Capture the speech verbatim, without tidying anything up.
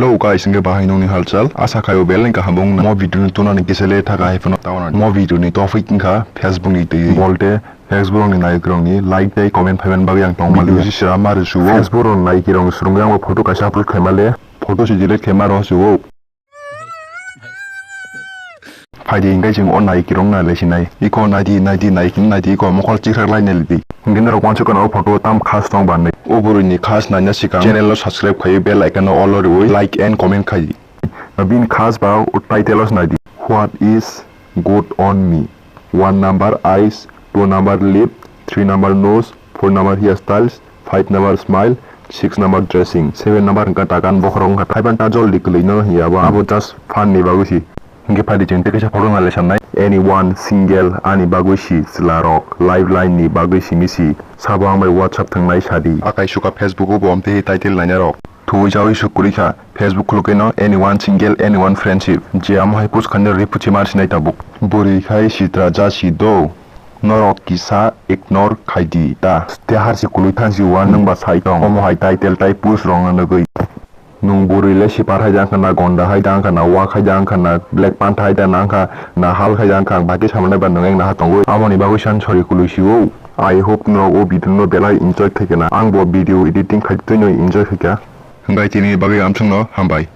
Hello guys, hwnkhe bahai nongni halchal? Asa khaio belai kaham wng. Mo video ni tuna ni kisa le thaka hai phano tawana. Mo video ni topic wngkha Facebook ni twi. Bolte Facebook ni nayokrok ni like tei comment phaiman bagwi ang tongmali. Video sisa ma rwsuo. Facebook rok ni nayokrok ni swrwngwi ang bo photo kaisa upload khaima le. Photo si delete khaima rw suo. Phaidi hingke chwng o nai kirong na lesinai. Iko naidi, naidi, nai kin naidi, iko mokol chikrak lai neli di. Hingke norok wansuk kano o photo o tam khas tong ba nai. O bwrwi ni khas naina sikang channel no subscribe khai bell icon no all o rwi like and comment khai. Bini khas ba o title o naidi. What is good on me? One number eyes, two number lip, three number nose, four number hairstyles, five number smile, six number dressing, seven number hwnkha takan bokhorok wngkha. Haiban ta joldi kwlwi no hiya bo, abo just fun ni bagwi si. Hwnkhe phaidi chwng tei kaisa photo nai sanai. Anyone single ani bagwi si chwla rok, lifeline ni bagwi simi si. Sabo ang bai WhatsApp thwngnai sadi. Akai suka Facebook o bo amtwi title naina rok. Thuwi chawi suk kwrwi kha. Facebook khulukwi no anyone single, anyone friendship. Je amo hai post khainai riphuchi mar sinai tabuk. Bwrwi khai sitra ja si do. Norok kisa ignore khaidi ta. Te harsi kwlwi thansi wan nwng ba sai tong. Omo hai title tai post rok no nugwi. Nwng bwrwi le sipar hai jang khana, gonda hai jang khana, wak hai jang khana, black panther hai jang khana, na hal khai jang khana, baki samanai ba nwng wng naha tongwi. Amoni bagwi san sori kwlwi si o. I hope norok o video no belai enjoy khai khana. Ang bo video editing khai twi no enjoy khai kha. Hwnkhe tini bagwi amsong no hambai.